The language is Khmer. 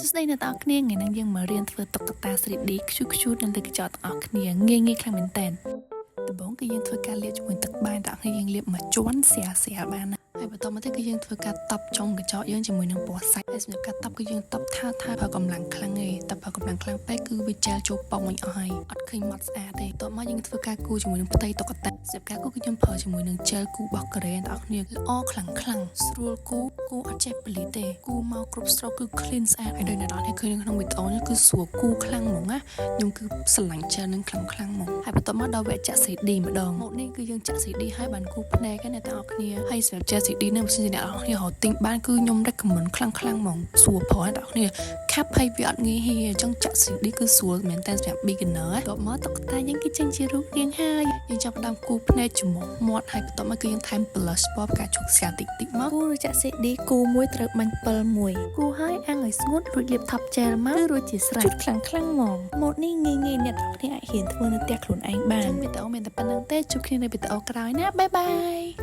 សួស្តីអ្នកទាំងអស់គ្នាថ្ងៃនេះយើងមករៀនធ្វើតុក្កតា 3D ខ្ជូតខ្ជូតនៅលើកញ្ចក់ទាំងអស់គ្នាងាយងាយខ្លាំងមែនតើដំបូងគឺយើងធ្វើការលាបជាមួយទឹកបាយទាំងអស់គ្នាយើងលាបមួយជាន់ស្រាលស្រាលបានណាហើយបន្តមកទៀតគឺយើងធ្វើការតប់ចុងកញ្ចក់យើងជាមួយនឹងពណ៌សាច់ហើយសម្រាប់ការតប់គឺយើងតប់ថាថាប្រើកម្លាំងខ្លាំងឯងតែប្រើកម្លាំងខ្លាំងពេកគឺវាចែលចូលប៉ុងវិញអស់ហើយអត់ឃើញម៉ត់ស្អាតទេបន្ទាប់មកយើងធ្វើការគូរជាមួយនឹងផ្ទៃតុក្កតាសម្រាប់ការគូរគឺខ្ញុំប្រើជាមួយនឹង gel គូររបស់កូរ៉េទាំងអស់គ្នាល្អខ្លាំងខ្លាំងស្រួលគូរគូរអត់ចេះពលីទេគូរមកគ្រប់ stroke គឺ clean ស្អាតហើយដូចអ្នកនរគ្នាឃើញនៅក្នុងវីដេអូនេះគឺស្រួលគូរខ្លាំងហ្មងណាខ្ញុំគឺស្រឡាញ់ gel នឹងខ្លាំងខ្លាំងហ្មងហើយបន្ទាប់មកដល់វគ្គចាក់ 3D ម្ដងម៉ូតនេះគឺយើងចាក់ 3D ហើយបានគូរភ្នែកណាអ្នកទាំងអស់គ្នាហើយសម្រាប់ gel 3D នេះបើសិនជាអ្នកនរគ្នារកទិញបានគឺខ្ញុំ recommend ខ្លាំងខ្លាំងហ្មងស្រួលប្រើអ្នកទាំងអស់គ្នាខាប់ហើយវាអត់ងាយហៀអញ្ចឹងចាក់ 3D គឺស្រួលមែនតើសម្រាប់ beginner បន្ទាប់មកតុក្កតាយើងគឺចេញជារូបរាងហើយយើងចាប់ផ្ដើមគូរភ្នែកច្រមុះមាត់ហើយបន្ទាប់មកគឺយើងថែម blush ពណ៌ផ្កាឈូកស្រាលតិចតិចមក គូរឬចាក់ 3D គូមួយត្រូវបាញ់7មួយ គូរហើយអាំងឲ្យស្ងួតរួចលាប top gel មកគឺរួចជាស្រេច ជូតខ្លាំងខ្លាំងហ្មងម៉ូតនេះងាយងាយអ្នកទាំងគ្នាអាចរៀនធ្វើនៅផ្ទះខ្លួនឯងបាន ចឹងវីដេអូមានតែប៉ុណ្ណឹងទេជួបគ្នានៅវីដេអូក្រោយណាbye bye.